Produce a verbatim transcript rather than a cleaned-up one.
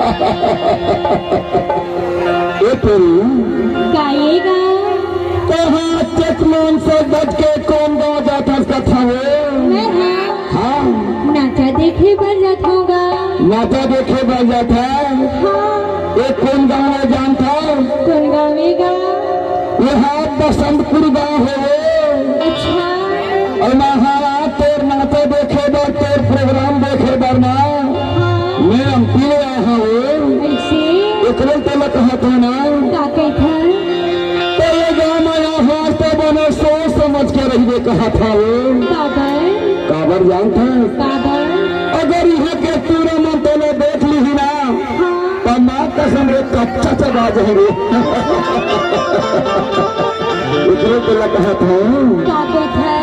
ए तोरी, गाएगा। कहाँ चेतमोहन से बच के कोन गाँव जाथस कथा हे? मैं हाँ। हाँ। नाचा देखे बर जाथों गा। नाचा देखे बर जाथा? हाँ। ए कोन गाँव हे जानथा? कोन गाँव हे गा? ये हा बसंतपुर गाँव हे। अच्छा। अउ मैं हा तोर नाचा देखे बर, तोर प्रोग्राम देखे बर ना। हाँ। मैं एमपी ले आए हँव। अइसे? एकरे तोला कहत हँव ना। का कहत हस? त ये गाँव में आए हस त बने सोच समझ के रहिबे कहत हँव। काबर? काबर जानथस? काबर? अगर इहाँ के टूरा मन तोला देख लिही ना, हाँ। त माँ कसम रे कच्चा चबा जाही रे। एकरे तोला कहत हँव। का कहत हस?